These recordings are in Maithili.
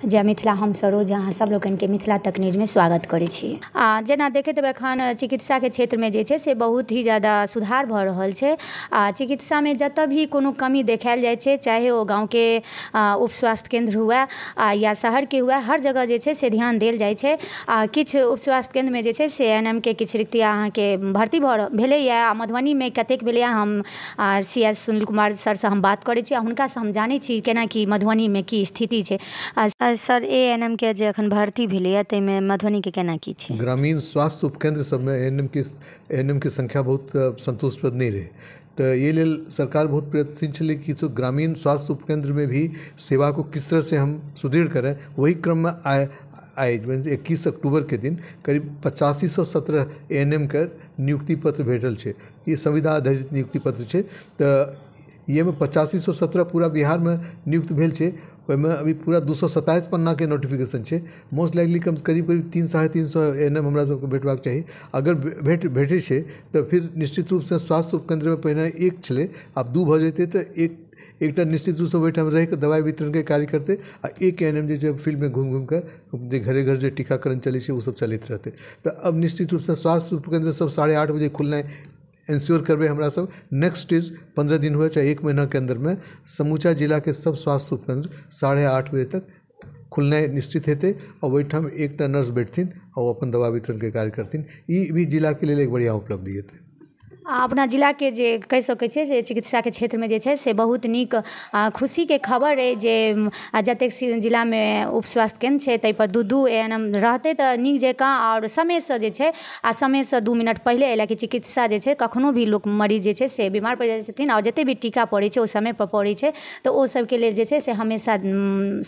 जय मिथिला। हम सरोज अहाँ सब लोकनिके मिथिला तक न्यूजमे स्वागत करै छी। आ जेना देखैत हेबै एखन चिकित्साके क्षेत्रमे जे छै से बहुत ही ज्यादा सुधार भऽ रहल छै। आ चिकित्सामे जतऽ भी कोनो कमी देखायल जाइ छै, चाहे ओ गाँवके उप स्वास्थ्य केन्द्र हुए या शहरके हुए, हर जगह जे छै से ध्यान देल जाइ छै। आ किछु उप स्वास्थ्य केन्द्रमे जे छै से एन एम के किछु रिक्ति अहाँके भर्ती भऽ भेलैए। आ मधुबनीमे कतेक भेलैए, हम सी एस सुनील कुमार सरसँ हम बात करै छी आ हुनकासँ हम जानै छी केना कि मधुबनीमे की स्थिति छै। सर, ए एन एम के जे एखन भर्ती भेलैए ताहिमे मधुबनीके केना की छै? ग्रामीण स्वास्थ्य उपकेंद्र सबमे एएनएम के संख्या बहुत संतोषप्रद नहीं रहे, तो ये लेल सरकार बहुत प्रयत्नशील छलै कि तो ग्रामीण स्वास्थ्य उपकेंद्र में भी सेवा को किस तरह से हम सुदृढ़ करें। वही क्रम में आए आए 21 अक्टूबर के दिन करीब 8517 एएनएम के नियुक्ति पत्र भेटल छै। ई संविदा आधारित नियुक्ति पत्र छै, तऽ एहिमे 8517 पूरा बिहारमे नियुक्त भेल छै। ओहिमे अभी पूरा 227 पन्नाके नोटिफिकेशन छै। मोस्ट लाइकली कम करीब करीब तीन 350 एएनएम हमरा सबके भेटबाक चाही। अगर भेटै छै तऽ फिर निश्चित रूपसँ स्वास्थ्य उपकेन्द्रमे पहिने एक छलै, आब दू भऽ जेतै, तऽ एक एकटा निश्चित रूपसँ ओहिठाम रहिकऽ दवाइ वितरणके कार्य करतै आ एक एएनएम जे छै फील्डमे घुमि घुमिकऽ जे घरे घर जे टीकाकरण चलै छै, ओसब चलैत रहतै। तऽ अब निश्चित रूपसँ स्वास्थ्य उपकेन्द्र सब 8:30 बजे खुलनाइ इंश्योर करबै हमरा सब। नेक्स्ट स्टेज 15 दिन हुए चाहे एक महीनाके अन्दरमे समूचा जिलाके सब स्वास्थ्य उपकेन्द्र 8:30 बजे तक खुलनाइ निश्चित हेतै आ ओहिठाम एकटा नर्स बैठथिन आ ओ अपन दवा वितरणके कार्य करथिन। ई भी जिलाके लेल एक बढ़िआँ उपलब्धि हेतै। आ अपना जिलाके जे कहि सकै छियै जे चिकित्साके क्षेत्रमे जे छै से बहुत नीक खुशीके खबर अइ जे जतेक जिलामे उप स्वास्थ्य केन्द्र छै, ताहिपर दू दू एएनएम रहतै तऽ नीक जकाँ आओर समयसँ जे छै आ समयसँ 2 मिनट पहिले, एहि लए कऽ चिकित्सा जे छै कखनो भी लोक मरीज जे छै से बीमार पड़ि जाइ छथिन आओर जतेक भी टीका पड़ै छै, ओ समयपर पड़ै छै। तऽ ओ सबके लेल जे छै से हमेशा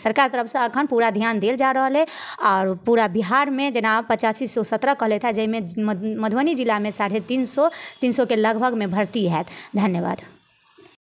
सरकार तरफसँ एखन पूरा ध्यान देल जा रहल अइ। आओर पूरा बिहारमे जेना 8517 कहलथि हँ, जाहिमे मधुबनी जिलामे 350, 300के लगभगमे भर्ती हैत। धन्यवाद।